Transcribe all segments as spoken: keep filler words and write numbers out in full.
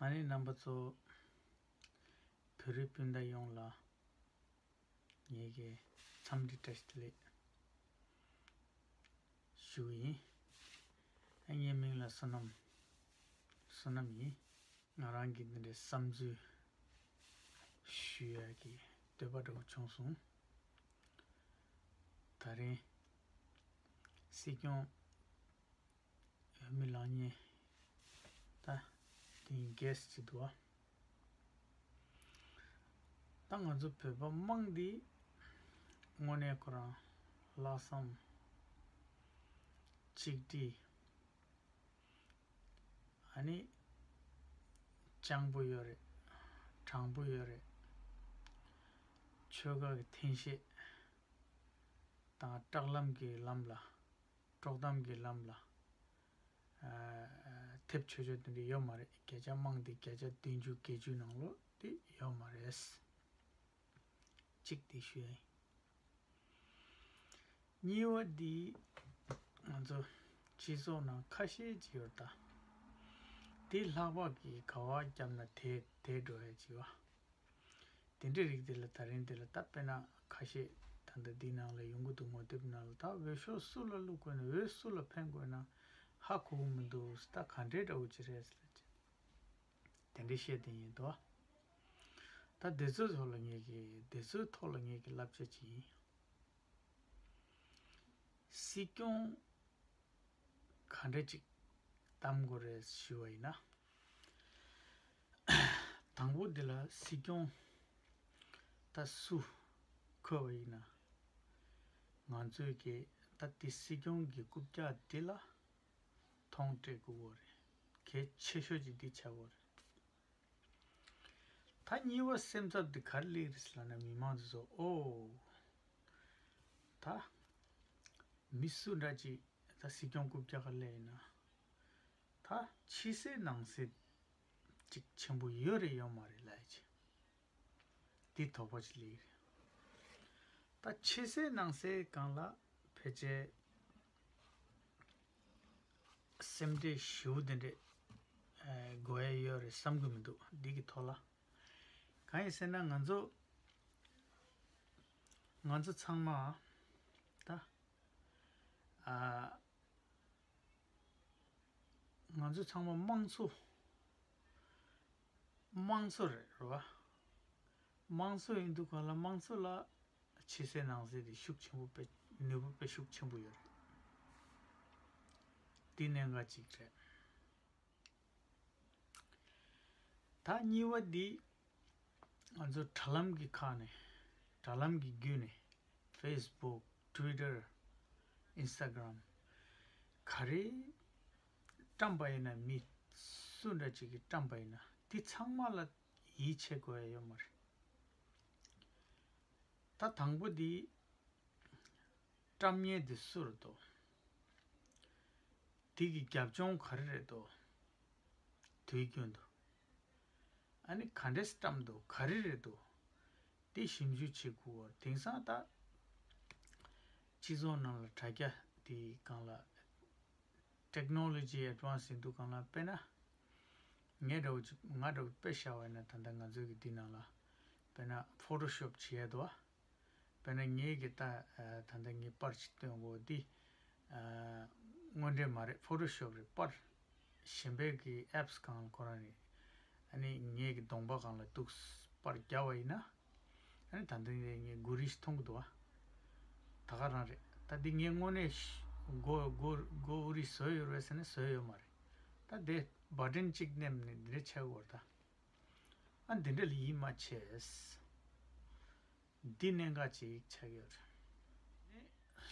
མ་ནི་རྣམ་པ་ཚོ། བོད་རིགས་སྤུན་ཟླ་ཡོངས་ལ་ངེད་ཀྱི་འཚམས་འདྲི་བཀྲ་ཤིས་བདེ་ལེགས་ཞུ་གི་ཡིན། ཨ་ངའི་མིང་ལ་བསོད་ནམས། བསོད་ནམས་ཡིན། ང་རང་གི་འདི་འདྲའི་བསམ་ཚུལ་ཞུ་ཡ་གི་འདོད་པ་འདྲ་བོ་བྱུང་སོང་། ད་རིང་སྲིད་སྐྱོང་འོས་མི་ལངས་མཁན་ད་དེ་གེ་སི་ཅིག་འདུག་བ། ད་ང་ཚོ་བོད་པ་དམངས་འདི་དངོས་གནས་ཁོ་རང་ལྷག་བསམ་གཅིག་སྒྲིལ། ཨ་ནི་སྤྱང་པོ་ཡོད་རེད། དྲང་པོ་ཡོད་རེད། ཆོལ་ཁ་གི་འཐེན་ཤེས་དང་དྲག་ལམ་གྱི་ལམ་ལ། དཀྲོག་གཏམ་གྱི་ལམ་ལ་ཨ་ཐེབས་ཆོག་ཆོག་དེ་འདྲ་ཡོད་མ་རེད། བརྒྱ་ཆ་དམངས་འདི་བརྒྱ་ཆ་བདུན་ཅུ་བརྒྱད་ཅུ་ནང་ལོགས་དེ་ཡོད་མ་རེད། གཅིག་དེ་ཞུ་ཡ་ཡིན། གཉིས་པ་འདི་ང་ཚོ་སྤྱི་ཚོགས་ནང་ཁ་ཤས་ཅིག་ཡོད་ད། དེ་ལྷག་པ་གི་ག་བ་བརྒྱབ་ན་དེ་དེ་འགྲོ་ཡ་ཅིག་བ། དེ་འདྲའི་རིགས་དེ་ལ་ད་རིང་དེ་ལ་ད་དཔེར་ན་ཁ་ཤས་ད་ལྟ་འདི་ནང་ལ་ཡོང་གི་འདུག་ངོ་དེབ་ནང་ལ་ད་འོས་ཤོག་སུ་ལ་བླུག་དགོས་ན། འོས་སུ་ལ་འཕེན་དགོས་ན་ཧ་གོ་གི་མི་འདུག་ད་ག་འདྲའི་འདྲ་བོ་ཅིག་རེད་ཟེར་ལ་དེ་འདྲའི་བཤད་དེ་ཡིན་དོ། ད་དེ་ཚོའི་ཐོག་ལ་ངེད་ཀྱི་དེ་ཚོའི་ཐོག་ལ་ངེད་ཀྱི་བསླབ་བྱ་ཅིག་ཡིན། སྲིད་སྐྱོང་ག་འདྲ་ཅིག་གདམ་དགོས་རེད་ཞུ་བ་ཡིན་ན། དང་པོ་འདི་ལ་སྲིད་སྐྱོང་ད་སུ་འཁོད་པ་ཡིན་ན། ང་ཚོས་ཀྱི་ད་དེ་སྲིད་སྐྱོང་གི་རྐུབ་བཀྱག་འདི་ལ་མཐོང་སྤྲད་དགོས་རེད། གལ་ཆེ་ཤོས་ཅིག་འདི་ཆགས་དགོས་རེད། ད་གཉིས་པ་སེམས་འཚབ་འདི་ག་རེ་སླེབས་རེད་ཟེར་ལབ་ན། མི་མང་ཚོ་ཚོ་ཨོ། ད་མི་སུ་འདྲ་ཅིག་ད་སྲིད་སྐྱོང་རྐུབ་བཀྱག་ག་སླེབས་ཡིན་ན། ད་ཕྱི་གསལ་ནང་གསལ་ཅིག་ཆེན་པོ་ཡོད་རེད་ཡོད་མ་རེད་ལབ་ཡ་ཅིག་འདི་དོགས་པ་ཅིག་སླེབས་ཡོད་རེད། ད་ཕྱི་གསལ་ནང་གསལ་སྒང་ལ་ཕལ་ཆེར་སེམས་ཁྲལ་ཞེ་པོ་དེ་འདྲས་ཨ་དགོས་ཡ་ཡོད་རེད་བསམ་གི་མི་འདུག་འདི་གི་ཐོག་ལ། གང་ཡིན་ཟེར་ན་ང་ཚོ་ང་ཚོ་ཚང་མ་ད་ཨ། ང་ཚོ་ཚང་མ་དམངས་གཙོ། དམངས་གཙོ་རེད་རེད་བ། དམངས་གཙོ་ཡིན་དུས་ག་ལ་དམངས་གཙོ་ལ་ཕྱི་གསལ་ནང་གསལ་དེ་ཤུགས་ཆེན་པོ་དཔེ་ནུས་པ་དཔེ་ཤུགས་ཆེན་པོ་ཡོད་རེད། འདི་གནད་འགག་ཅིག་རེད། ད་གཉིས་པ་འདི། ང་ཚོ་དྲ་ལམ་གྱི་ཁ་ནས། དྲ་ལམ་གྱི་བརྒྱུད་ནས། Facebook, Twitter, Instagram ག་རེ་བཀྲམ་པ་ཡིན་ན། མི་སུ་འདྲ་ཅིག་གིས་བཀྲམ་པ་ཡིན་ན་འདི་ཚང་མ་ལ་ཡིད་ཆེས་དགོས་ཡ་ཡོད་མ་རེད། ད་དང་པོ་འདི་བཀྲམ་མཁན་དེ་སུ་རེད་དོ། དེ་གི་རྒྱབ་ལྗོངས་ག་རེ་རེད་དོ། དུས་རྒྱུན་དུ། ཨ་ནི་ག་འདྲས་བཀྲམ་འདུག་ག་རེ་རེད་འདུག་དེ་ཞིབ་འཇུག་བྱེད་དགོས་པ། དེང་སང་ད་སྤྱི་ཚོགས་ནང་ལ་དྲ་རྒྱ་དེའི་སྒང་ལ་technology advance ཡིན་དུས་སྒང་ལ། དཔེར་ན་ངས་འདྲ་བོ་ཅིག་ང་འདྲ་བོ་དཔེ་བཞག་པ་ཡིན་ན། ད་ལྟ་ང་ཚོའི་གི་འདི་ནང་ལ་དཔེར་ན་Photoshop བྱེད་ཡ་འདུག་བ། དཔེར་ན་ངེད་ཀྱི་ད་ཨ་ད་ལྟ་ངས་པར་ཅིག་སྟོན་དགོས། འདི་ཨ་དངོས་འབྲེལ་མ་རེད། Photoshop རེད། པར་གཞན་པའི་གི་apps སྒང་ལ་ཁོ་རང་རེད། ཨ་ནི་ངེད་ཀྱི་གདོང་པ་སྒང་ལ་འདུག་པར་བརྒྱབ་པ་ཡིན་ན། ཨ་ནི་ད་ལྟ་ངས་མགོ་རིལ་ཞིག་མཐོང་གི་འདུག་བ། ད་ག་རང་རེད། ད་འདི་ངས་དངོས་གནས་མགོ་མགོ་མགོ་རིལ་བཟོས་ཡོད་རེད་ཟེར་ན་བཟོས་ཡོད་མ་རེད། ད་དེ་button གཅིག་མནན་ནས་འདི་འདྲ་ཆགས་ཀྱི་ཡོད་རེད་ད། ཨ་འདི་འདྲ་ལ་ཡིད་མ་ཆེས། འདི་གནད་འགག་ཅིག་ཆགས་ཡོད་རེད།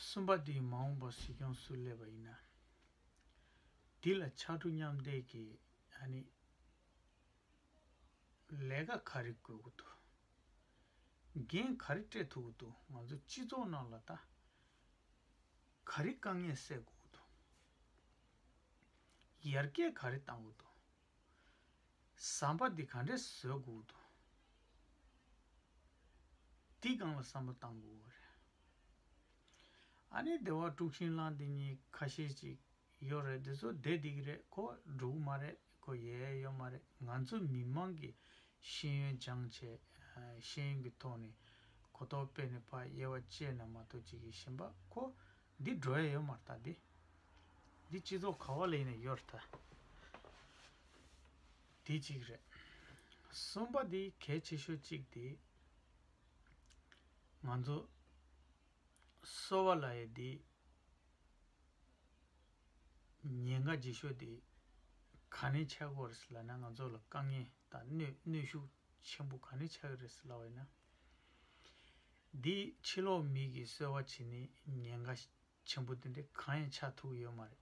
གསུམ་པ་འདི་མ་འོངས་པ་སྲིད་སྐྱོང་སུ་སླེབས་པ་ཡིན་ན། འདི་ལ་ཕྱར་གྲུ་མཉམ་འདེགས་ཀྱི་ཨ་ནི་ལས་ཀ་ག་རེ་དགོས་ཀྱི་འདུག་འགན་ག་རེ་སྤྲད་ཐུབ་ཀྱི་འདུག་ང་ཚོ་སྤྱི་ཚོགས་ནང་ལ་ད་ག་རེ་དཀའ་ངལ་སེལ་དགོས་ཀྱི་འདུག་ཡར་རྒྱས་ག་རེ་གཏང་དགོས་འདུག་ཟམ་པ་འདི་ག་འདྲས་བཟོ་དགོས་འདུག་འདི་སྒང་ལ་བསམ་བློ་བཏང་དགོས་རེད། ཨ་ནི་སྡེ་བ་དཀྲུག་ཤིང་བླངས་དེ་གཉིས་ཁ་ཤས་ཅིག་ཡོད་རེད། དེ་ཚོ་བསྡད་བསྡད་ཀྱི་རེད། ཁོ་འགྲོ་གི་མ་རེད། ཡས་ཡོད་མ་རེད། ང་ཚོ་མི་མང་གི་ཤེས་ཡོན་སྦྱངས་བྱས། ཤེས་ཡོན་གྱི་ཐོག་ནས་གོ་རྟོགས་སྤེལ་ནས་ཕར་དབྱེ་བ་བཅད་ན་མ་གཏོགས་ཅིག་གི་གཞན་པ་ཁོ་འདི་འགྲོ་ཡས་ཡོད་མ་རེད། ད་འདི་འདི་སྤྱི་ཚོགས་ག་བ་ལ་ཡིན་ན་ཡོད་རེད། ད་འདི་གཅིག་རེད། གསུམ་པ་འདི་གལ་ཆེ་ཤོས་གཅིག་འདི། ང་ཚོ་གསོ་བ་ལ་ཡི་འདི་ཉེན་ཁ་ཆེ་ཤོས་དེ་ག་ནས་ཆགས་ཀྱི་ཡོད་རེད་ཟེར་ལབ་ན། ང་ཚོ་ལ་དཀའ་ངལ་དང་གནོན་གནོན་ཤུགས་ཆེན་པོ་ག་ནས་ཆགས་ཀྱི་རེད་ཟེར་ལབ་པ་ཡིན་ན། འདི་ཕྱི་ལོགས་མི་གིས་གསོད་པ་བྱེད་ནས་ཉེན་ཁ་ཆེན་པོ་དེ་འདྲ་གང་ཡང་ཆགས་ཐུབ་ཀྱི་ཡོད་མ་རེད།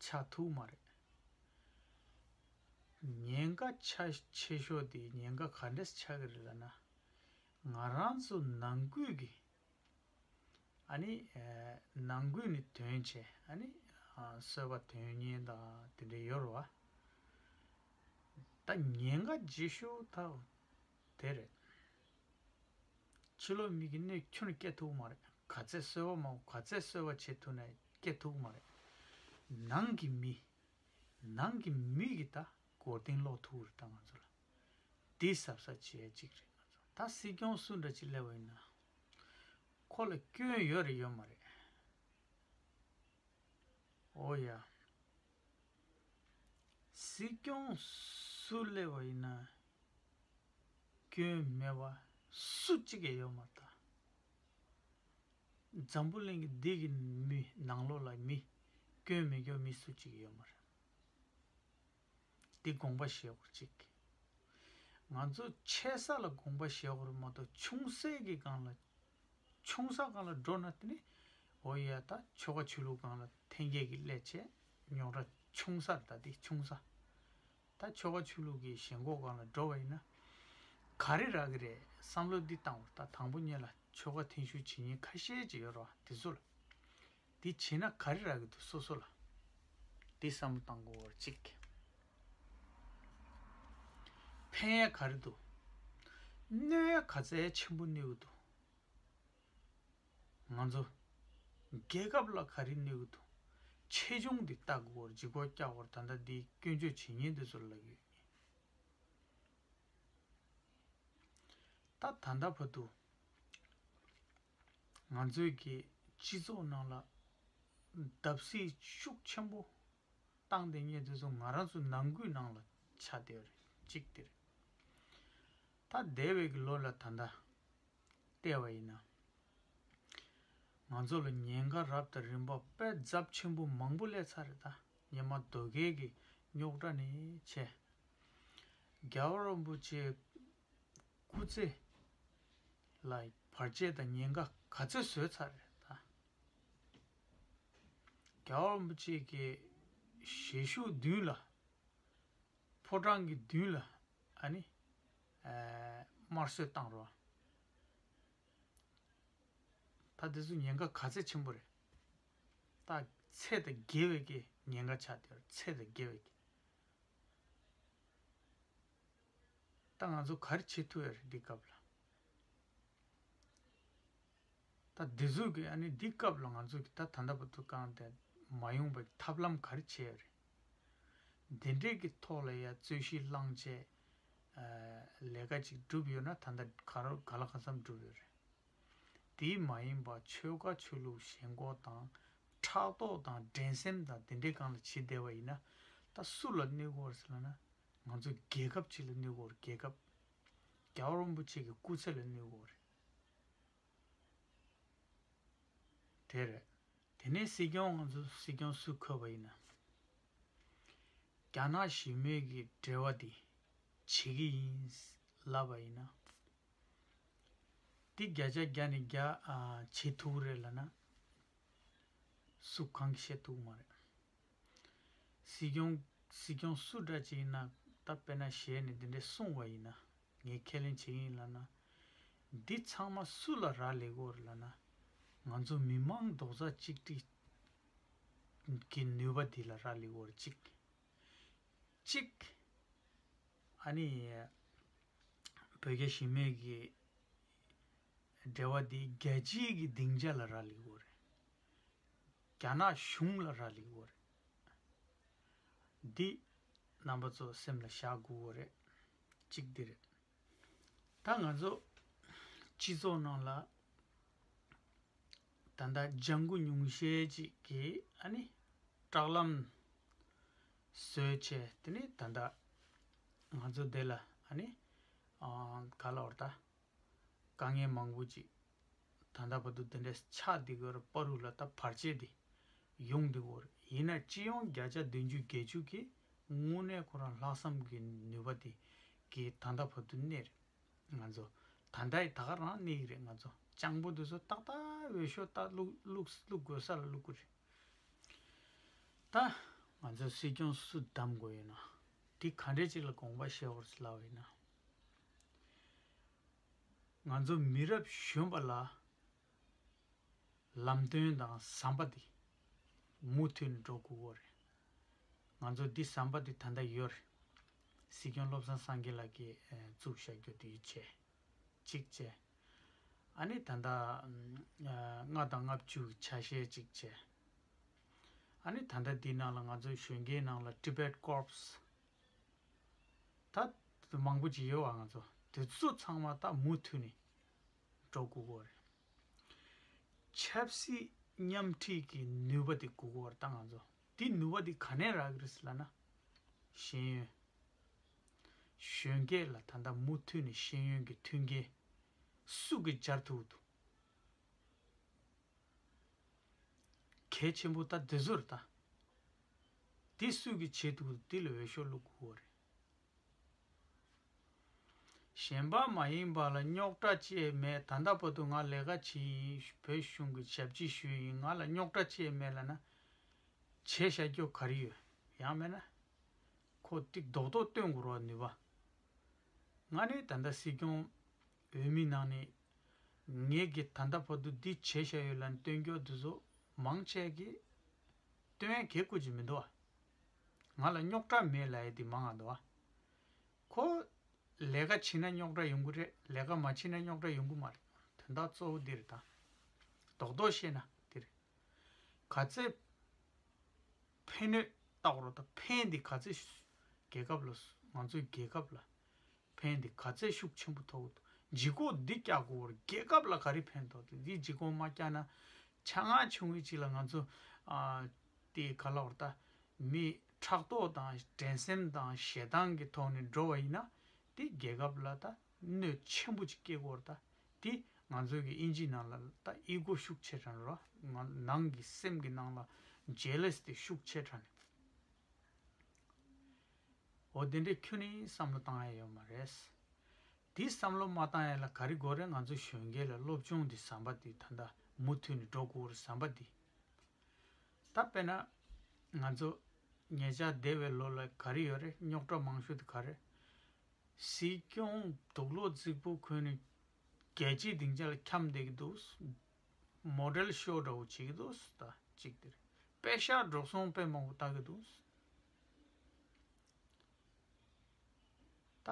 ཆགས་ཐུབ་མ་རེད། ཉེན་ཁ་ཆ་ཆེ་ཤོས་དེ་ཉེན་ཁ་ག་འདྲས་ཆགས་ཀྱི་རེད་ལབ་ན། ང་རང་ཚོ་ནང་ཁུལ་གྱི་ཨ་ནི་ཨེ་ནང་ཁུལ་ནས་ཐོན་བྱས། ཨ་ནི་ཨ་གསོད་པ་དོན་གཉེར་དང་དེ་འདྲ་ཡོད་རེད་བ། ད་ཉེན་ཁ་ཆེ་ཤོས་ད་དེ་རེད། ཕྱི་ལོགས་མི་གིས་གནོད་ཁྱོན་ནས་སྐྱེལ་ཐུབ་མ་རེད། ག་ཚད་གསོད་པ་མང་པོ་ག་ཚད་གསོད་པ་བྱེད་ཐུབ་ན་སྐྱེལ་ཐུབ་མ་རེད། ནང་གི་མི་ནང་གི་མི་གིས་ད་མགོ་རྟིང་སློག་ཐུབ་རེད། ད་ང་ཚོ་ལ་འདི་གཟབ་གཟབ་བྱེད་ཡ་གཅིག་རེད། ང་ཚོ་ད་སྲིད་སྐྱོང་སུ་འདྲ་ཅིག་སླེབས་པ་ཡིན་ན་ཁོ་ལ་སྐྱོན་ཡོད་རེད་ཡོད་མ་རེད། ཨོ་ཡ། སྲིད་སྐྱོང་སུ་སླེབས་པ་ཡིན་ན་སྐྱོན་མེད་པ་སུ་གཅིག་ཀྱང་ཡོད་མ་རེད། ད་འཛམ་བུ་གླིང་གི་འདི་གི་མི་ནང་ལོགས་ལ་མི་སྐྱོན་མེད་སྐྱོན་མི་སུ་གཅིག་ཡོད་མ་རེད། འདི་དགོངས་པ་བཞེས་དགོས་གཅིག་ང་ཚོ་ཆེ་ས་ལ་དགོངས་པ་བཞེས་དགོས་རེད་མ་གཏོགས། ཆུང་སའི་གི་སྒང་ལ་ཆུང་ས་སྒང་ལ་འགྲོ་ན་དེ་ནི་འོ་ཡ། ད་ཆོལ་ཁ་ཆོས་ལུགས་སྒང་ལ་འཐེན་འཁྱེར་གྱི་སླེབས་བྱས་རྙོག་དྲ་ཆུང་ས་རེད། ད་འདི་ཆུང་ས། ད་ཆོལ་ཁ་ཆོས་ལུགས་ཀྱི་ཞེན་ཁོག་སྒང་ལ་འགྲོ་བ་ཡིན་ན་ག་རེ་རག་གི་རེད། བསམ་བློ་འདི་བཏང་བར། ད་དང་པོ་ཉིད་ལ་ཆོལ་ཁ་འཐེན་ཤུགས་བྱེད་མཁན་ཁ་ཤས་ཅིག་ཡོད་རེད་བ། དེ་ཚོ་ལ་འདི་བྱེད་ན་ག་རེ་རག་གི་འདུག་སོ་སོ་ལ་འདི་བསམ་བློ་བཏང་དགོས་པ་གཅིག་ཕན་ཡ་ག་རེ་འདུག་གནོད་ཡ་ག་ཚད་ཆེན་པོ་གནོད་གི་འདུག་ང་ཚོ་རྒྱལ་ཁབ་ལ་ག་རེ་གནོད་གི་འདུག་ཆེ་ཆུང་འདི་ལྟ་དགོས་པར་ལྗིད་ཁོག་བཀྱག་པར། ད་ལྟ་འདི་སྐྱོན་བརྗོད་བྱེད་མཁན་འདི་ཚོར་ལབ་ཡོད། ད་ད་ལྟ་བར་དུ་ང་ཚོའི་གི་སྤྱི་ཚོགས་ནང་ལ་བརྡབ་གསིག་ཤུགས་ཆེན་པོ་བཏང་བསྡད་མཁན་དེ་ཚོ་ང་རང་ཚོ་ནང་ཁུལ་ནང་ལ་ཆགས་བསྡད་ཡོད་རེད། གཅིག་དེ་རེད། ད་འདས་པའི་གི་ལོ་ལ་ད་ལྟ་བལྟས་པ་ཡིན་ན། ང་ཚོ་ལ་ཉེན་ཁ་རབ་དང་རིམ་པ་དཔེ་ཚབས་ཆེན་པོ་མང་པོ་སླེབས་ཚར་རེད། ད་སྔོན་མ་རྡོ་རྐྱེན་གྱི་རྙོག་དྲ་ནས་བྱས། རྒྱལ་བ་རིན་པོ་ཆེའི་སྐུ་ཚེ་ལ་བར་ཆད་དང་ཉེན་ཁ་ག་ཚོད་བཟོས་ཚར་རེད། ད་རྒྱལ་བ་རིན་པོ་ཆེ་གི་ཞལ་ཤུགས་མདུན་ལ། ཕོ་བྲང་གི་མདུན་ལ་ཨ་ནི་ཨ་དམར་གསོད་བཏང་རོགས། ད་དེ་ཚོ་ཉེན་ཁ་ག་ཚད་ཆེན་པོ་རེད། ད་ཚད་དང་བརྒལ་བའི་གི་ཉེན་ཁ་ཆགས་བསྡད་ཡོད་རེད། ཚད་དང་བརྒལ་བའི་གི། ད་ང་ཚོ་ག་རེ་བྱེད་ཐུབ་ཡོད་རེད་འདི་སྐབས་ལ། ད་འདི་ཚོ་གི་ཨ་ནི་འདི་སྐབས་ལ་ང་ཚོ་གི་ད་ད་ལྟ་བར་དུ་གང་དེ་མ་ཡོང་པའི་ཐབས་ལམ་ག་རེ་བྱས་ཡོད་རེད། འདི་འདྲའི་གི་ཐོག་ལ་ཡ་རྩོད་གཞི་བསླངས་བྱས་ཨ་ལས་ཀ་ཅིག་བསྒྲུབས་ཡོད་ན་ད་ལྟ་ག་རེ་ག་ལ་གང་འཚམ་བསྒྲུབས་ཡོད་རེད། དེ་མ་ཡིན་པ་ཆོལ་ཁ་ཆོས་ལུགས་ཞེན་ཁོག་དང་ཕྲག་དོག་དང་འགྲན་སེམས་དང་དེ་འདྲའི་སྒང་ལ་བྱེད་བསྡད་པ་ཡིན་ན། ད་སུ་ལ་གནོད་གི་ཡོད་རེད་ཟེར་ལབ་ན། ང་ཚོ་རྒྱལ་ཁབ་ཅིག་ལ་གནོད་གི་ཡོད་རེད། རྒྱལ་ཁབ། རྒྱལ་བ་རིན་པོ་ཆེ་གི་སྐུ་ཚེ་ལ་གནོད་གི་ཡོད་རེད། དེ་རེད། དེ་ནས་སྲིད་སྐྱོང་ང་ཚོ་སྲིད་སྐྱོང་སུ་འཁོད་པ་ཡིན་ན། རྒྱ་ནག་གཞིས་མོལ་གྱི་འབྲེལ་བ་འདི་བྱེད་ཀྱི་ཡིན་ལབ་པ་ཡིན་ན། འདི་བརྒྱ་ཆ་བརྒྱ་ནས་བརྒྱ་ཨ་བྱེད་ཐུབ་ཀྱི་རེད་ལབ་ན། སུ་གང་གིས་བཤད་ཐུབ་ཀྱི་མ་རེད། སྲིད་སྐྱོང་སྲིད་སྐྱོང་སུ་འདྲ་ཅིག་ཡིན་ན། ད་དཔེར་ན་ཞལ་ནས་འདི་འདྲས་གསུངས་པ་ཡིན་ན། ངས་ཁས་ལེན་བྱེད་ཀྱི་ཡིན་ལབ་ན། འདི་ཚང་མ་སུ་ལ་རག་ལས་ཀྱི་ཡོད་རེད་ལབ་ན། ང་ཚོ་མི་མང་རྡོག་རྩ་གཅིག་སྒྲིལ་གྱི་ནུས་པ་འདི་ལ་རག་ལས་ཀྱི་ཡོད་རེད། གཅིག་གཅིག་ཨ་ནི་བོད་རྒྱ་ཞི་མོལ་གྱི་འབྲེལ་བ་འདི་རྒྱལ་སྤྱིའི་གི་སྡིངས་ཆ་ལ་རག་ལས་ཀྱི་ཡོད་རེད། རྒྱ་ནག་གཞུང་ལ་རག་ལས་ཀྱི་ཡོད་རེད། འདི་ རྣམ་པ་ཚོ་སེམས་ལ་བཞག་དགོས་པ་རེད། གཅིག་འདི་རེད། ད་ང་ཚོ་སྤྱི་ཚོགས་ནང་ལ་ད་ལྟ་ལྗང་གུ་ཉུང་ཤས་ཅིག་གིས་ཨ་ནི་དྲག་ལམ་བཟོས་བྱས། དེ་ནི་ད་ལྟ་ང་ཚོ་འདི་ལ་ཨ་ནི་ཨ་ག་ལ་བར་ད། དཀའ་ངལ་མང་པོ་ཅིག་ད་ལྟ་བར་དུ་དེ་འདྲ་ཆགས་བསྡད་ཡོད་རེད། བར་དུ་ལ་ད་བར་ཆད་དེ་ཡོང་བསྡད་ཡོད་རེད། ཡིན་ན་སྤྱི་ཡོངས་བརྒྱ་ཆ་བདུན་ཅུ་བརྒྱད་ཅུ་གིས་དངོས་གནས་ཁོ་རང་ལྷག་བསམ་གྱི་ནུས་པ་དེ་གིས་ད་ལྟ་བར་དུ་གནས་རེད། ང་ཚོ་ད་ལྟ་ཡི་ད་ག་རང་གནས་ཀྱི་རེད། ང་ཚོ་སྤྱང་པོ་དེ་ཚོ་ཏག་ཏག་འོས་ཤོག་ཏག་བླུག་བླུག་བླུག་དགོས་ས་ལ་བླུག་གི་རེད། ད་ང་ཚོ་སྲིད་སྐྱོང་སུ་བདམས་དགོས་ཡོད་ན། དེ་ག་འདྲས་ཅིག་ལ་དགོངས་པ་བཞེས་དགོས་ལབ་ཡིན་ན། ང་ཚོ་མི་རབས་གཞོན་པ་ལ་ལམ་སྟོན་དང་ཟམ་པ་འདི་མུ་མཐུད་ནས་འགྲོ་དགོས་ཀྱི་རེད། ང་ཚོ་འདི་ཟམ་པ་འདི་ད་ལྟ་ཡོད་རེད། སྲིད་སྐྱོང་བློ་བཟང་སངས་རྒྱས་ལགས་ཀྱིས་ཨ་བཙུགས་བཞག་རྒྱུ་དེ་བྱས། གཅིག་བྱས། ཨ་ནི་ད་ལྟ་ཨ་ལྔ་དང་ལྔ་བཅུ་གི་ཆ་ཤས་གཅིག་བྱས། ཨ་ནི་ད་ལྟ་འདི་ནང་ལ་ང་ཚོའི་གཞོན་སྐྱེས་ནང་ལ་Tibet Corps ད་མང་པོ་ཅིག་ཡོད་པ། ང་ཚོ་དེ་ཚོ་ཚང་མ་ད་མུ་མཐུད་ནས་འགྲོ་དགོས་ཀྱི་རེད། ཆབ་སྲིད་མཉམ་ཁྲིད་ཀྱི་ནུས་པ་དེ་དགོས་ཀྱི་རེད། ད་ང་ཚོ་དེ་ནུས་པ་དེ་ག་ནས་རག་གི་རེད་ཟེར་ལབ་ན། ཤེས་ཡོན། གཞོན་སྐྱེས་ལ་ད་ལྟ་མུ་མཐུད་ནས་ཤེས་ཡོན་གྱི་མཐུན་རྐྱེན་སུ་གིས་སྦྱར་ཐུབ་འདུག་གལ་ཆེན་པོ་ད་དེ་ཚོ་རེད་ད། དེ་སུ་གིས་བྱེད་ཐུབ་འདུག་དེ་ལ་འོས་ཤོག་བླུག་དགོས་རེད། གཞན་པ་མ་ཡིན་པ་ལ་རྙོག་དྲ་ཅི་ཡང་མེད། ད་ལྟ་བར་དུ་ང་ལས་ཀ་བྱེད་ཡིན། བོད་གཞུང་གི་ཞབས་ཕྱི་ཞུ་ཡིན། ང་ལ་རྙོག་དྲ་ཅི་ཡང་མེད་ལབ་ན། བྱས་བཞག་རྒྱུ་ག་རེ་ཡོད། ཡང་མེད་ན། ཁོ་ཏིག་རྡོག་རྡོག་སྟོན་དགོས་རོགས་ནུས་པ། ང་ནི་ད་ལྟ་སྲིད་སྐྱོང་འོས་མི་ནང་ནས་ངེད་ཀྱིས་ད་ལྟ་བར་དུ་འདི་བྱས་བཞག་ཡོད་ལབ་སྟོན་རྒྱུ་དེ་ཚོ་མང་ཆེ་གིས་སྟོན་ཡ་གལ་ཁུ་ཅིག་མི་འདུག་བ། ང་ལ་རྙོག་དྲ་མེད་ལབ་ཡ་དེ་མང་ང་འདུག་བ། ཁོ་ལས་ཀ་བྱེད་ན་རྙོག་དྲ་ཡོང་གི་རེད། ལས་ཀ་མ་བྱེད་ན་རྙོག་དྲ་ཡོང་གི་མ་རེད། དོན་དག་གཙོ་བོ་འདི་རེད་ད། རྡོག་རྡོག་བཤད་ན་འདི་རེད། ག་ཚད་ཕན་གནོད་བལྟ་དགོས་རེད་ད། ཕན་འདི་ག་ཚད་རྒྱལ་ཁབ་ལ་ང་ཚོའི་རྒྱལ་ཁབ་ལ་ཕན་འདི་ག་ཚད་ཤུགས་ཆེན་པོ་ཐོགས་འདུག་ལྗིད་ཁོག་འདི་བཀྱག་དགོས་རེད། རྒྱལ་ཁབ་ལ་ག་རེ་ཕན་ཐོགས་འདུག་འདི་ལྗིད་ཁོག་མ་བཀྱག་ན་ཆ་ང་ཆུང་ངུ་ཅིག་ལ་ང་ཚོ་ཨ་དེ་ག་ལབ་རེད་ད། མི་ཕྲག་དོག་དང་འགྲན་སེམས་དང་ཞེ་སྡང་གི་ཐོག་ནས་འགྲོ་བ་ཡིན་ན། དེ་རྒྱལ་ཁབ་ལ་ད་གནོད་ཆེན་པོ་ཅིག་སྐྱེལ་དགོས་རེད་ད། དེ་ང་ཚོའི་གི་ཨིན་ཇི་ནང་ལ་ད་ego ཤུགས་ཆེ་དྲགས་རེད་བ། ང་ནང་གི་སེམས་ཀྱི་ནང་ལ་jealous དེ་ཤུགས་ཆེ་དྲགས་ནས། འོ་དེ་འདྲའི་ཁྱོན་ནས་བསམ་བློ་བཏང་ཡ་ཡོད་མ་རེད། དེ་བསམ་བློ་མ་བཏང་ཡ་ལ་ག་རེ་དགོས་རེད། ང་ཚོ་གཞོན་སྐྱེས་ལ་སློབ་སྦྱོང་དེ་ཟམ་པ་དེ་ད་ལྟ་མུ་མཐུད་ནས་འགྲོ་དགོས་རེད་ཟམ་པ་དེ། ད་དཔེར་ན་ང་ཚོ་ཉེ་ཆར་འདས་པའི་ལོ་ལ་ག་རེ་ཡོད་རེད། རྙོག་དྲ་མང་ཤོས་དེ་ག་རེད། སྲིད་སྐྱོང་དུག་ལོག་རྫིག་པོ་ཁོ་ནི་རྒྱལ་སྤྱིའི་སྡིངས་ཆ་ལ་འཁྱམས་བསྡད་ཀྱི་འདུག་མོ་ཌེལ་ཤོ་འདྲ་བོ་བྱེད་ཀྱི་འདུག་ད་གཅིག་དེ་རེད། པེ་ཤག་འགྲོ་སོང་དཔེ་མང་པོ་བཏང་གི་འདུག་ད་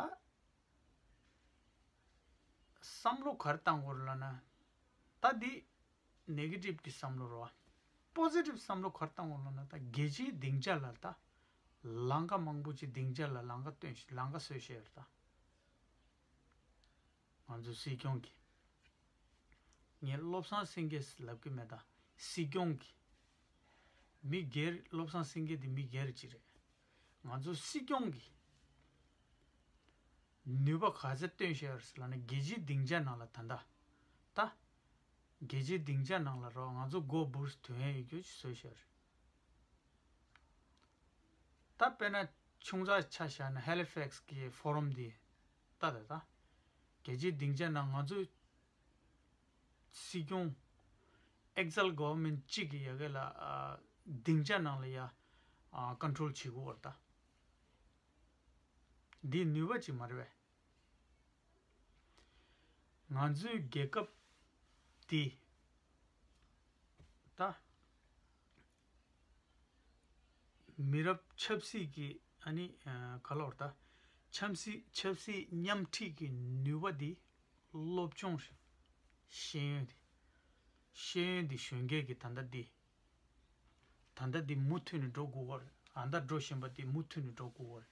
བསམ་བློ་ག་རེ་བཏང་དགོས་རེད་ལབ་ན། ད་འདི་negative གི་བསམ་བློ་རེད་བ། positive བསམ་བློ་ག་རེ་བཏང་དགོས་རེད་ལབ་ན། ད་རྒྱལ་སྤྱིའི་སྡིངས་ཆ་ལ་ད་ལམ་ཁ་མང་པོ་ཅིག་སྡིངས་ཆ་ལ་ལམ་ཁ་སྟོན་ལམ་ཁ་བཟོས་བཞག་ཡོད་རེད་ད། ང་ཚོ་སྲིད་སྐྱོང་གིས། ངས་བློ་བཟང་སེང་གེ་ལབ་ཀྱི་མེད་ད། སྲིད་སྐྱོང་གིས། མི་སྒེར་བློ་བཟང་སེང་གེ་དེ་མི་སྒེར་ཅིག་རེད། ང་ཚོ་སྲིད་སྐྱོང་གིས་ནུས་པ་ག་ཚད་བཏོན་བཞག་ཡོད་རེད་ཟེར་ལབ་ན། རྒྱལ་སྤྱིའི་སྡིངས་ཆ་ནང་ལ་ད་ལྟ་ད་རྒྱལ་སྤྱིའི་སྡིངས་ཆ་ནང་ལ་རོགས་ང་ཚོ་མགོ་འབུར་དོན་ཡས་ཡོད་རྒྱུ་ཅིག་བཟོས་བཞག་རེད། ད་དཔེར་ན་ཆུང་ཙག་ཆ་བཞག་ན་Halifax གི་forum འདི་ལྟ་ད། ད་རྒྱལ་སྤྱིའི་སྡིངས་ཆ་ནང་ང་ཚོའི་སྲིད་སྐྱོང་exile government གཅིག་གི་ཡ་གི་ལ་ཨ་སྡིངས་ཆ་ནང་ལ་ཡ་ཨ་control བྱེད་དགོས་པ་རེད་ད། འདི་ནུས་པ་ཅིག་མ་རེད་པས། ང་ཚོའི་རྒྱལ་ཁབ་འདི་ད། མི་རབས་ཆབ་སྲིད་ཀྱི་ཨ་ནི་ཨ་ག་ལབ་རེད་ད། ཆབ་སྲིད་ཆབ་སྲིད་མཉམ་ཁྲིད་ཀྱི་ནུས་པ་འདི་སློབ་སྦྱོང་རེད། ཤེས་ཡོན་འདི། ཤེས་ཡོན་འདི་གཞོན་སྐྱེས་ཀྱི་ད་ལྟ་འདི། ད་ལྟ་འདི་མུ་མཐུད་ནས་འགྲོ་དགོས་པ་རེད། ཨ་ད་འགྲོ་བཞིན་པ་འདི་མུ་མཐུད་ནས་འགྲོ་དགོས་པ་རེད།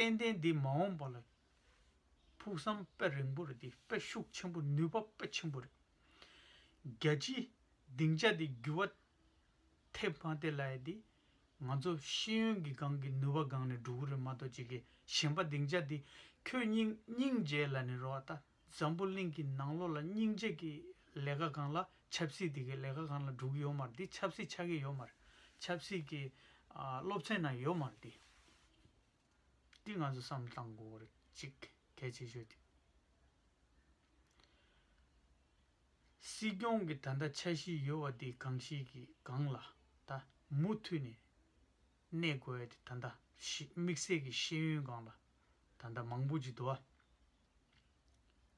ཏན་ཏན་འདི་མ་འོངས་པ་ལ་ཕུགས་བསམ་དཔེ་རིང་པོ་རེད། འདི་དཔེ་ཤུགས་ཆེན་པོ། ནུས་པ་དཔེ་ཆེན་པོ་རེད། རྒྱལ་སྤྱིའི་སྡིངས་ཆ་འདི་འགྱུར་བ་ཐེབས་མ་ཐེབས་ལབ་ཡ་འདི་ང་ཚོ་ཤེས་ཡོན་གྱི་སྒང་གི་ནུས་པ་སྒང་ནས་འགྲོ་གི་རེད་མ་གཏོགས། ཅིག་གི་གཞན་པ་སྡིངས་ཆ་འདི་ཁྱོད་སྙིང་སྙིང་རྗེ་ལབ་ནས་རོགས། ད་འཛམ་བུ་གླིང་གི་ནང་ལོགས་ལ་སྙིང་རྗེ་གི་ལས་ཀ་སྒང་ལ་ཆབ་སྲིད་འདི་གི་ལས་ཀ་སྒང་ལ་འགྲོ་གི་ཡོད་མ་རེད། འདི་ཆབ་སྲིད་ཆགས་ཀྱི་ཡོད་མ་རེད། ཆབ་སྲིད་ཀྱི་ཨ་སློབ་ཚན་ནང་ཡོད་མ་རེད། འདི་འདི་ང་ཚོ་བསམ་བློ་བཏང་དགོས་རེད། གཅིག་གལ་ཆེ་ཤོས་དེ། སྲིད་སྐྱོང་གི་ད་ལྟ་འཆར་གཞི་ཡོད་པ་འདི་གང་ཞིག་གི་སྒང་ལ་ད་མུ་མཐུད་ནས་གནས་དགོས་ཡ་དེ། ད་ལྟ་ཤི་དམིགས་བསལ་གྱི་ཤེས་ཡོན་སྒང་ལ་ད་ལྟ་མང་པོ་ཅིག་འདུག་བ།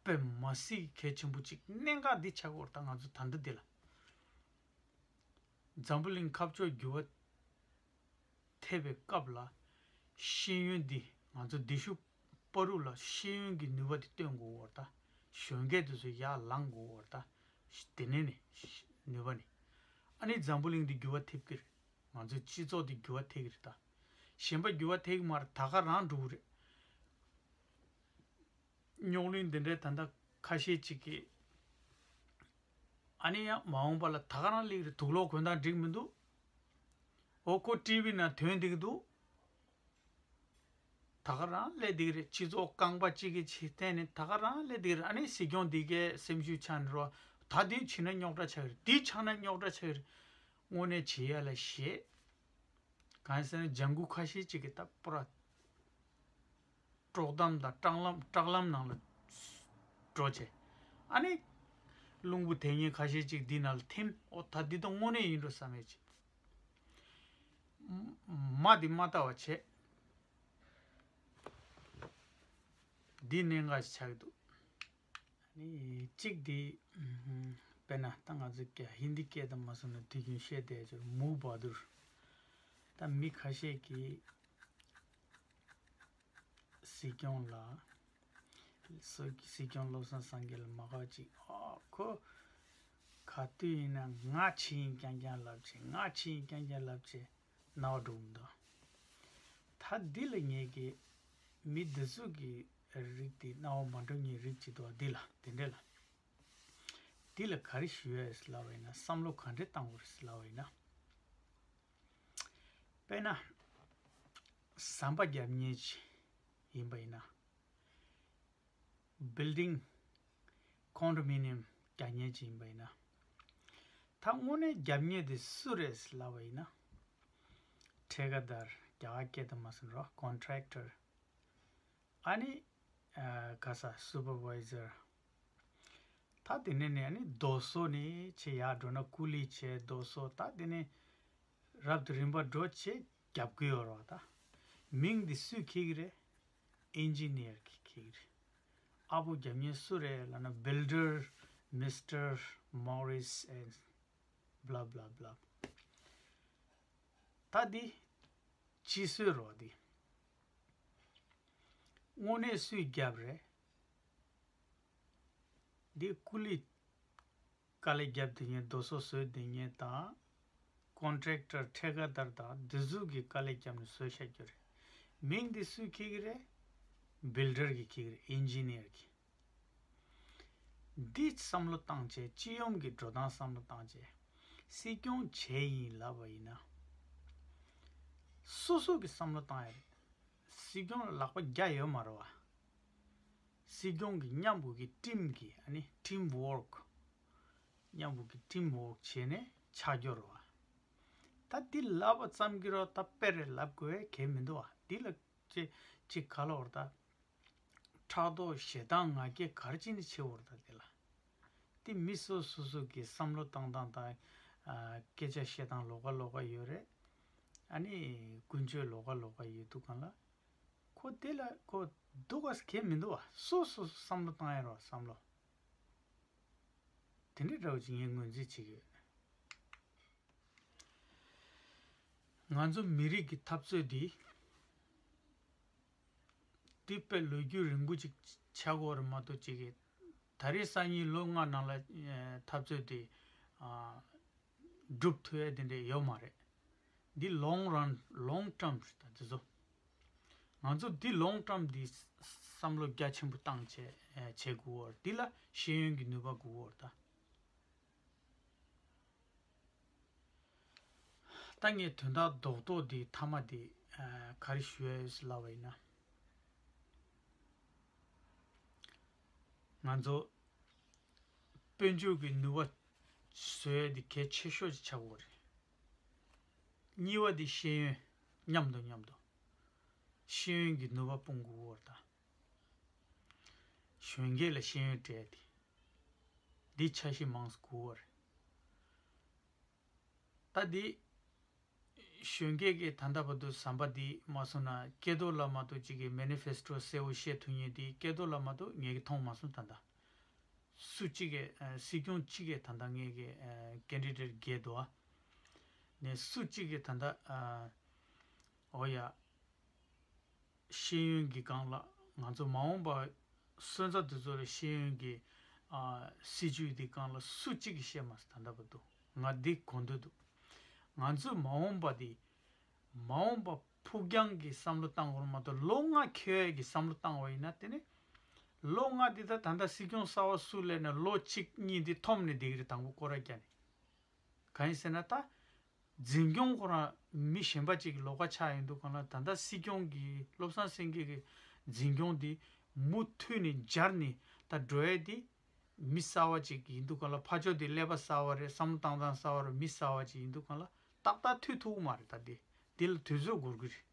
དཔེ་མ་སྲིད་གལ་ཆེན་པོ་ཅིག་གནད་འགག་འདི་ཆགས་ཀྱི་ཡོད་རེད། ད་ང་ཚོ་ད་ལྟ་འདི་ལ་འཛམ་བུ་གླིང་ཁ་ཕྱོགས་འགྱུར་བ་ཐེབས་པའི་སྐབས་ལ་ཤེས་ཡོན་འདི་ང་ཚོ་འདི་ཤུ་པ་རུ་ལ་ཤེས་ཡོན་གྱི་ནུས་པ་འདི་སྟོན་དགོས་བར་ད། གཞོན་སྐྱེས་དེ་ཚོ་ཡར་ལངས་དགོས་བར་ད། དེ་ནས་ནི་ནུས་པ་ནི། ཨ་ནི་འཛམ་བུ་གླིང་འདི་འགྱུར་བ་ཐེབས་ཀྱི་རེད། ང་ཚོའི་སྤྱི་ཚོགས་འདི་འགྱུར་བ་ཐེབས་ཀྱི་རེད་ད། གཞན་པ་འགྱུར་བ་ཐེབས་ཀྱི་མ་རེད། ད་ག་རང་འགྲོ་གི་རེད། རྙོག་གླེང་འདི་འདྲའི་ད་ལྟ་ཁ་ཤས་ཅིག་གིས། ཨ་ནི་ཡང་མ་འོངས་པ་ལ་ད་ག་རང་སླེབས་རེད། དུག་ལོག་གོན་སྟངས་འགྲིག་མི་འདུག་འོ་ཁོ་ཊི་ཝི་ནང་ཐོན་བསྡད་ཀྱི་འདུག་ད་ག་རང་སླེབས་བསྡད་ཀྱི་རེད། སྤྱི་ཚོགས་རྐང་པ་གཅིག་གི་ཆེད་བརྟེན་ནས་ད་ག་རང་སླེབས་བསྡད་ཀྱི་རེད། ཨ་ནི་སྲིད་སྐྱོང་འདི་གའི་སེམས་ཤུགས་ཆག་ནས་རོ། ད་འདི་བྱས་ན་རྙོག་དྲ་ཆགས་ཀྱི་རེད། འདི་ཆགས་ན་རྙོག་དྲ་ཆགས་ཀྱི་རེད། དངོས་གནས་བྱེད་ཡ་ལ་ཞེད། གང་ཡིན་ཟེར་ན་ལྗང་གུ་ཁ་ཤས་ཅིག་གིས་ད་པུ་ར་དཀྲོག་གཏམ་དང་སྐྲག་ལམ་སྐྲག་ལམ་ནང་ལ་འགྲོ་བྱས། ཨ་ནི་རླུང་བུ་དེ་ཉིད་ཁ་ཤས་ཅིག་འདི་ནང་ལ་ཐིམ། ཨོ་ད་འདི་ད་དངོས་གནས་ཡིན་འགྲོ་བསམ་ཡས་ཅིག་མ་འདི་མ་ལྟ་བ་བྱས། འདི་གནད་འགག་ཅིག་ཆགས་ཀྱི་འདུག་ནི་གཅིག་དེ། དཔེར་ན་ད་ང་ཚོ་ཀྱ་ཧིན་དི་སྐད་དུ་མ་སོང་ན་དུས་རྒྱུན་བཤད་བསྡད་ཆོག་མུའུ་བ་དུར། ད་མི་ཁ་ཤས་ཀྱིས་སྲིད་སྐྱོང་ལ། སྲིད་སྐྱོང་བློ་བཟང་སེང་གེ་ལ་མ་དགའ་ཅིག་ཨ་ཁོ་ག་དུས་ཡིན་ན་ང་ཆི་ཡིན་རྐྱང་རྐྱང་ལབ་བྱས། ང་ཆི་ཡིན་རྐྱང་རྐྱང་ལབ་བྱས། རྣ་བ་འགྲོ་མི་འདུག་ད་འདི་ལ་ངེད་ཀྱི་མི་འདི་ཚོ་གི་རིགས་དེ་རྣ་བ་མ་འགྲོ་མཁན་རིགས་ཅིག་འདུག་འདི་ལ་དེ་འདྲ་ལ། འདི་ལ་ག་རེ་ཞུ་ཡ་ཡོད་ལབ་པ་ཡིན་ན། བསམ་བློ་ག་འདྲས་བཏང་དགོས་རེད་ལབ་པ་ཡིན་ན། དཔེར་ན་ཟམ་པ་རྒྱབ་མཁན་ཅིག་ཡིན་པ་ཡིན་ན། building condominium རྒྱག་མཁན་ཅིག་ཡིན་པ་ཡིན་ན། ད་དངོས་གནས་རྒྱབ་མཁན་དེ་སུ་རེད་ལབ་པ་ཡིན་ན། ཁྲལ་ཁ་དར། རྒྱ་གར་སྐད་དུ་མ་སོང་རོགས། contractor། ཨ་ནི་ཨ་ག་ས་supervisor། ད་དེ་ནས་ནི་ཨ་ནི་རྡོ་བཟོ་ནི་ཆེ། ཡར་འགྲོ་ན་ཀུ་ལི་ཆེ། རྡོ་བཟོ། ད་དེ་ནས་རབ་ཏུ་རིམ་པ་འགྲོ་ཆེ་རྒྱབ་ཀྱི་ཡོད་རེད་བ། ད་མིང་འདི་སུས་འཁྱེར་གྱི་རེད། engineer གིས་འཁྱེར་གྱི་རེད། ཨ་བོ་རྒྱབ་མཁན་སུ་རེད་ལབ་ན། builder Mister Morris and blah blah blah། ད་འདི་ཕྱི་སོས་རོགས་འདི། དངོས་གནས་སུས་རྒྱབ་རེད། འདི་ཀུ་ལི་དཀའ་ལས་རྒྱབ་བསྡད་མཁན། རྡོ་བཟོ་བཟོས་བསྡད་མཁན་དང་། contractor ཁྲལ་ཁ་དར་དང་འདི་ཚོ་གིས་དཀའ་ལས་བརྒྱབ་ནས་བཟོས་བཞག་རྒྱུ་རེད། མིང་འདི་སུས་འཁྱེར་གྱི་རེད། builder གིས་འཁྱེར་གྱི་རེད། engineer གིས། འདི་བསམ་བློ་བཏང་བྱས། སྤྱི་ཡོངས་ཀྱི་འགྲོ་སྟངས་བསམ་བློ་བཏང་བྱས། སྲིད་སྐྱོང་བྱས་ཡིན་ལབ་པ་ཡིན་ན། སོ་སོ་གིས་བསམ་བློ་བཏང་ཡ་རེད། སྲིད་སྐྱོང་ལ་ལག་པ་རྒྱག་ཡོད་མ་རེད་བ། སྲིད་སྐྱོང་གི་མཉམ་པོ་གི་ཊིམ་གི་ཨ་ནི་team work། མཉམ་པོ་གི་team work བྱས་ནས་ཆགས་རྒྱུ་རེད་བ། ད་འདི་ལབ་པ་ཙམ་གྱིས་རོ་ད་དཔེ་རེ་ལབ་དགོས་གལ་མི་འདུག་བ། འདི་ལ་ཅི་ཅི་ག་ལ་བར་ད། ཕྲག་དོག་ཞེ་སྡང་ང་རྒྱལ་ག་རེ་བྱས་ནས་ཆེ་བར་ད་དེ་ལ། དེ་མི་སོ་སོ་སོ་གི་བསམ་བློ་བཏང་སྟངས་དང་། ཨ་སྐད་ཆ་བཤད་སྟངས་ལོགས་ཀ་ལོགས་ཀ་ཡོད་རེད། ཨ་ནི་ཀུན་སྤྱོད་ལོགས་ཀ་ལོགས་ཀ་ཡོད་དུས་སྒང་ལ། ཁོ་དེ་ལ་ཁོ་སྡུག་ག་གལ་མི་འདུག་བ། སོ་སོ་སོ་བསམ་བློ་བཏང་ཡ་རོགས། བསམ་བློ་དེ་འདྲའི་འདྲ་བོ་ཅིག་ངས་ངོས་འཛིན་བྱེད་ཀྱི་ཡོད། ང་ཚོ་མི་རིགས་ཀྱི་འཐབ་རྩོད་འདི། འདི་དཔེ་ལོ་རྒྱུས་རིང་པོ་ཅིག་ཆགས་ཀྱི་ཡོད་རེད་མ་གཏོགས། ཅིག་གིས་ད་རེས་སང་ཉིན་ལོ་ལྔ་ནང་ལ་ཨེ་འཐབ་རྩོད་དེ་ཨ་འགྲུབ་ཐུབ་ཡ་དེ་འདྲ་ཡོད་མ་རེད། འདི་long run, long term རེད། ད་འདི་ཚོ་ ང་ཚོ་འདི་long term འདི་བསམ་བློ་རྒྱ་ཆེན་པོ་བཏང་བྱས་བྱེད་དགོས་པ་རེད། འདི་ལ་ཤེས་ཡོན་གྱི་ནུས་པ་དགོས་པ་རེད་ད། ད་ངས་དོན་དག་རྡོག་རྡོག་འདི་མཐའ་མ་འདི་ག་རེ་ཞུ་ཡ་ཡོད་ཟེར་ལབ་པ་ཡིན་ན། ང་ཚོ་དཔལ་འབྱོར་གྱི་ནུས་པ་བཟོ་ཡ་འདི་གལ་ཆེ་ཤོས་ཅིག་ཆགས་ཀྱི་ཡོད་རེད། གཉིས་པ་འདི་ཤེས་ཡོན། མཉམ་དུ་མཉམ་དུ་ཤེས་ཡོན་གྱི་ནུས་པ་སྤུངས་དགོས་པ་རེད་ད། གཞོན་སྐྱེས་ལ་ཤེས་ཡོན་སྤྲད་དེ། འདི་འཆར་གཞི་མང་ཙམ་དགོས་པ་རེད། ད་འདི་གཞོན་སྐྱེས་ཀྱི་ད་ལྟ་བར་དུ་ཟམ་པ་འདི་མ་སོང་ན་སྐལ་རྡོར་ལ་མ་གཏོགས་གཅིག་གི་manifesto གསལ་བོ་བཤད་ཐུབ་མཁན་འདི་སྐལ་རྡོར་ལ་མ་གཏོགས་ངས་ཀྱི་མཐོང་མ་སོང་། ད་ལྟ་སུ་གཅིག་གི་ཨ་སྲིད་སྐྱོང་གཅིག་གི་ད་ལྟ་ངས་ཀྱི་ཨ་candidate བརྒྱད་འདུག་ཨ། ནས་སུ་གཅིག་གི་ད་ལྟ་ཨ་འོ་ཡ། ཤེས་ཡོན་གྱི་སྒང་ལ་ང་ཚོ་མ་འོངས་པ་སོན་རྩ་དེ་ཚོ་ལ་ཤེས་ཡོན་གྱི་ཨ་སྲིད་ཇུས་དེ་སྒང་ལ་སུ་གཅིག་གིས་བཤད་མ་སོང་། ད་ལྟ་བར་དུ་ང་འདི་གོ་འདོད་འདུག་ང་ཚོ་མ་འོངས་པ་དེ་མ་འོངས་པ་ཕུགས་རྒྱང་གི་བསམ་བློ་བཏང་དགོས་མ་གཏོགས་ལོ་ལྔ་འཁྱོལ་ཡས་ཀྱི་བསམ་བློ་བཏང་བ་ཡིན་ན། དེ་ནི་ལོ་ལྔ་དེ་ད་ད་ལྟ་སྲིད་སྐྱོང་གསར་པ་སུ་སླེབས་ན་ལོ་གཅིག་གཉིས་འདི་འཐོམ་ནས་བསྡད་ཀྱི་རེད། དང་པོ་སྐོར་ར་བརྒྱབ་ནས། གང་ཡིན་ཟེར་ན་ད། འཛིན་སྐྱོང་ཁོ་རང་མི་གཞན་པ་ཅིག་གི་ལོགས་ཀ་ཆགས་ཡིན་དུས་སྒང་ལ། ད་ལྟ་སྲིད་སྐྱོང་གི་བློ་བཟང་སེང་གེ་གི་འཛིན་སྐྱོང་འདི་མུ་མཐུད་ནས་འབྱར་ནས་ད་འགྲོ་ཡས་འདི་མི་གསར་པ་ཅིག་ཡིན་དུས་སྒང་ལ། ཕར་ཕྱོགས་འདི་ཀླད་པ་གསར་པ་རེད། བསམ་བློ་བཏང་སྟངས་གསར་པ་རེད། མི་གསར་པ་ཅིག་ཡིན་དུས་སྒང་ལ་ཏག་ཏག་མཐུད་ཐུབ་ཀྱི་མ་རེད། ད་འདི་འདི་ལ་དུས་ཚོད་འགོར་གི་རེད།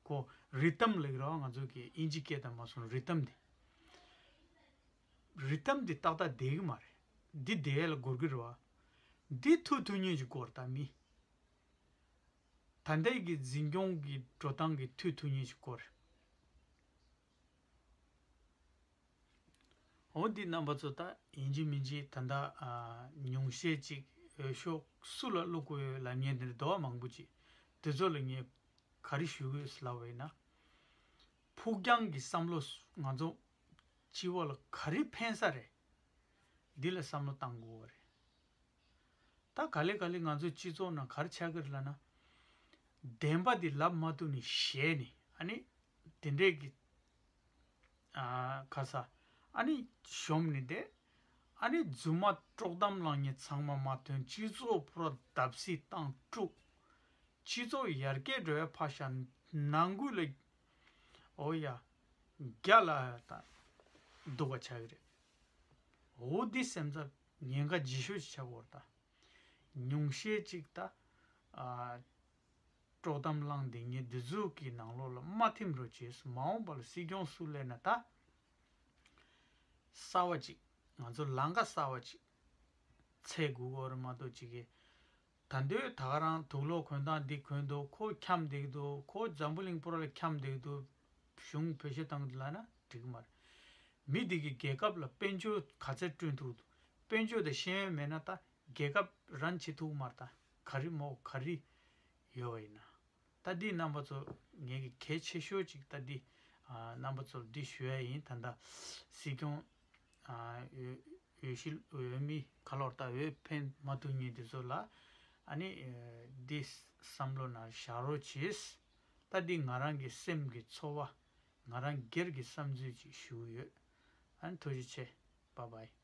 ཁོ་rhythm ལབ་ཀྱི་རེད་བ། ང་ཚོ་གི་དབྱིན་ཇི་སྐད་དང་མ་སོང་rhythm འདི། rhythm འདི་ཏག་ཏག་བསྡད་ཀྱི་མ་རེད། འདི་བསྡད་ཡས་ལ་འགོར་གྱི་རེད་བ། འདི་མཐུད་ཐུབ་མཁན་ཅིག་དགོས་རེད་ད། མི་ད་ལྟའི་གི་འཛིན་སྐྱོང་གི་འགྲོ་སྟངས་ཀྱི་མཐུད་ཐུབ་མཁན་ཅིག་དགོས་རེད། འོ་འདི་རྣམ་པ་ཚོ་ད་ཡིན་གཅིག་མིན་གཅིག་ད་ལྟ་ཨ་ཉུང་ཤས་ཅིག་འོས་ཤོག་སུ་ལ་བླུག་དགོས་ཡོད་ལབ་མཁན་དེ་འདྲ་འདུག་བ། མང་པོ་ཅིག་དེ་ཚོ་ལ་ངས་ག་རེ་ཞུ་གི་ཡོད་ལབ་པ་ཡིན་ན། ཕུགས་རྒྱང་གི་བསམ་བློ་ང་ཚོ་སྤྱི་བོ་ལ་ག་རེ་ཕན་ས་རེད། འདི་ལ་བསམ་བློ་བཏང་དགོས་པ་རེད། ད་ག་ལེ་ག་ལེ་ང་ཚོའི་སྤྱི་ཚོགས་ནང་ག་རེ་ཆགས་ཀྱི་རེད་ལབ་ན། བདེན་པ་འདི་ལབ་མ་ཐུབ་ནས་ཞེད་ནས། ཨ་ནི་དེ་འདྲས་ཀྱི་ཨ་ཁ་ས་ཨ་ནི་གཞོམ་ནས་བསྡད། ཨ་ནི་རྫུན་མ་དཀྲོག་གཏམ་བླངས་མཁན་ཚང་མ་མ་ཐོན། སྤྱི་ཚོགས་ཕུ་ར་བརྡབ་གསིག་བཏང་དཀྲུག་སྤྱི་ཚོགས་ཡར་རྒྱས་འགྲོ་ཡ་ཕར་བཞག་ནང་ཁུལ་ལ་འོ་ཡ་རྒྱ་ལ་ད་སྡུག་པ་ཆགས་ཀྱི་རེད། འོ་འདི་སེམས་འཚབ་ཉེན་ཁ་ལྗིད་ཤོས་ཤིག་ཆགས་ཀྱི་ཡོད་རེད་ད། ཉུང་ཤས་ཅིག་ད་ཨ་དཀྲོག་གཏམ་བླངས་བསྡད་མཁན་འདི་ཚོ་གི་ནང་ལོགས་ལ་མ་ཐིམ་རོགས་བྱེད། མ་འོངས་པ་ལ་སྲིད་སྐྱོང་སུ་སླེབས་ན་ད་གསར་པ་ཅིག་ང་ཚོ་ལམ་ཁ་གསར་པ་ཅིག་འཚོལ་དགོས་ཀྱི་ཡོད་རེད་མ་གཏོགས། ཅིག་གི་ད་འདོད་ད་ག་རང་དུག་ལོག་གོན་སྟངས་འདི་གོན་འདུག་ཁོ་འཁྱམས་བསྡད་འདུག་ཁོ་འཛམ་བུ་གླིང་པུ་ར་ལ་འཁྱམས་བསྡད་འདུག་གཞུང་བེད་སྤྱོད་བཏང་འདུག་ལབ་ན་འགྲིག་གི་མ་རེད། མི་འདི་གི་རྒྱལ་ཁབ་ལ་དཔལ་འབྱོར་ག་ཚད་བསྐྲུན་ཐུབ་འདུག་དཔལ་འབྱོར་དང་ཤེས་ཡོན་མེད་ན་ད་རྒྱལ་ཁབ་རན་བྱེད་ཐུབ་ཀྱི་མ་རེད། ད་ག་རེ་མོ་ག་རེ་ཡོད་པ་ཡིན་ན། ད་འདི་རྣམ་པ་ཚོ་ངེད་ཀྱི་གལ་ཆེ་ཤོས་ཅིག་ད་འདི་ཨ་རྣམ་པ་ཚོར་འདི་ཞུ་ཡ་ཡིན། ད་ལྟ་སྲིད་སྐྱོང་ཨ་འོས་འོས་གཞི་འོས་མི་ག་ལོར་ད་འོས་འཕེན་མ་ཐུབ་མཁན་དེ་ཚོ་ལ་ཨ་ནི་ཨ་འདི་བསམ་བློ་ནང་བཞག་རོགས་བྱེད། ད་འདི་ང་རང་གི་སེམས་ཀྱི་ཚོར་བ། ང་རང་སྒེར་གྱི་བསམ་ཚུལ་ཅིག་ཞུ་གི་ཡོད། ཨ་ནི་ཐུགས་རྗེ་ཆེ། Bye bye.